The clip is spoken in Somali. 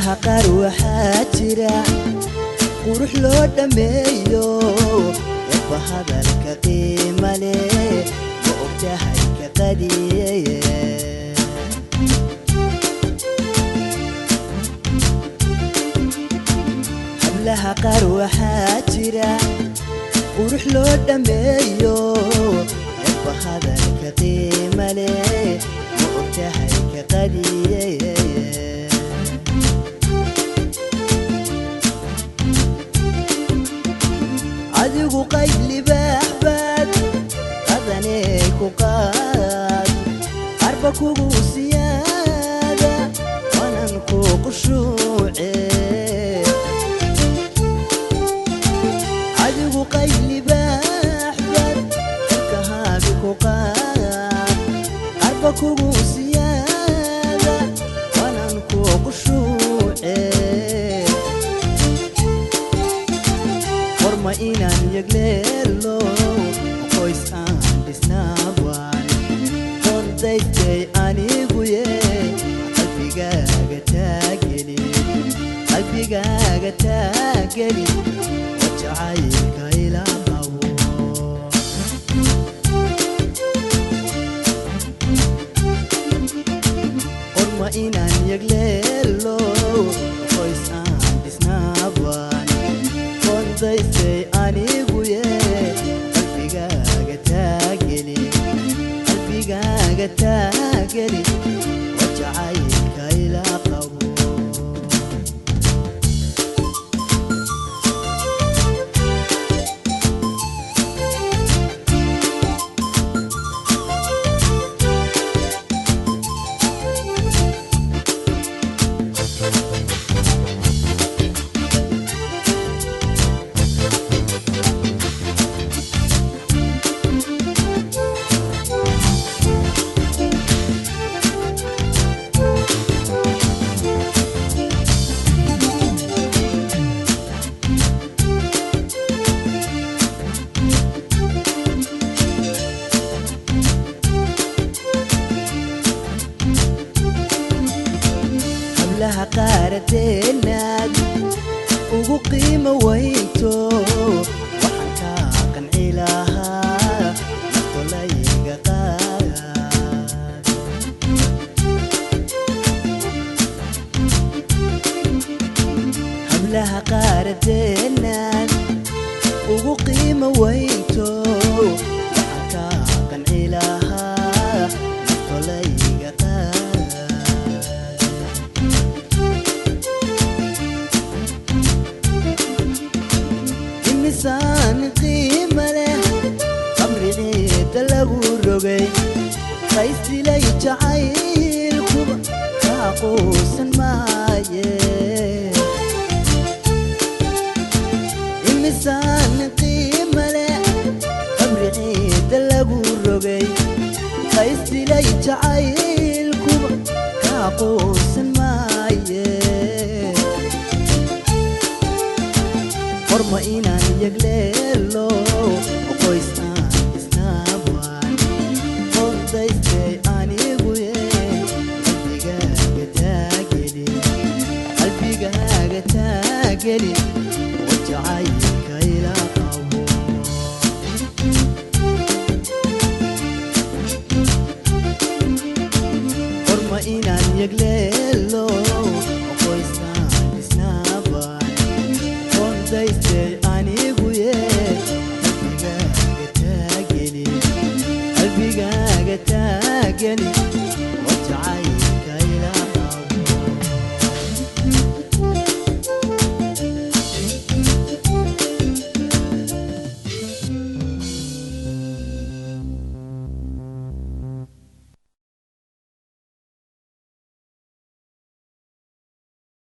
Hablaha qaar waxaa jira qurux loo dhammeeyo, eebba hadalka qiima leh ma ogtahay ka qadiyeye. Hablaha qaar waxaa jira qurux loo dhammeeyo, eebba hadalka qiima leh ma ogtahay ka qadiyeye. Adigu qayb libaax baad qadanee ku qaad, qarba kugu siyaada wanan ku qushuuce. Adigu qayb libaax baad karkahaabi ku qaad, qarba kugu siyaada wanan ku qushuuce. Qorma inaan yagleelo qoys aan dhisnaabaan qoondaystay aniguye, qalbigaaga taageli, qalbigaaga taageli oo jacaylka ila qabo. Qorma inaan yagleelo qoys aan dhisnaabaan qoondaystay aniguye, qalbigaaga taageli, qalbigaaga taageli oo jacaylka ila qabo. Hablaha qaaradeenaad ugu qiimo weynto, waxaan kaa qanci lahaa naftolayga qaad. Hablaha qaaradeenaad ugu qiimo weynto, waxaan kaa qanci lahaa naftolayga qaad. Imisaan qiima leh qamri ciidda lagu rogay, qaystilay jacaylkuba kaa quusan maaye. Imisaan qiima leh qamri ciidda lagu rogay, qaystilay jacaylkuba kaa quusan maaye. Qorma inaan yagleelo qoys aan dhisnaabaan qoondaystay aniguye, qalbigaaga taageli, qalbigaaga taageli oo jacaylka ila qabo. Qorma inaan yagleelo qoys aan dhisnaabaan qoondaystay aniguye, qalbigaaga taageli, qalbigaaga taageli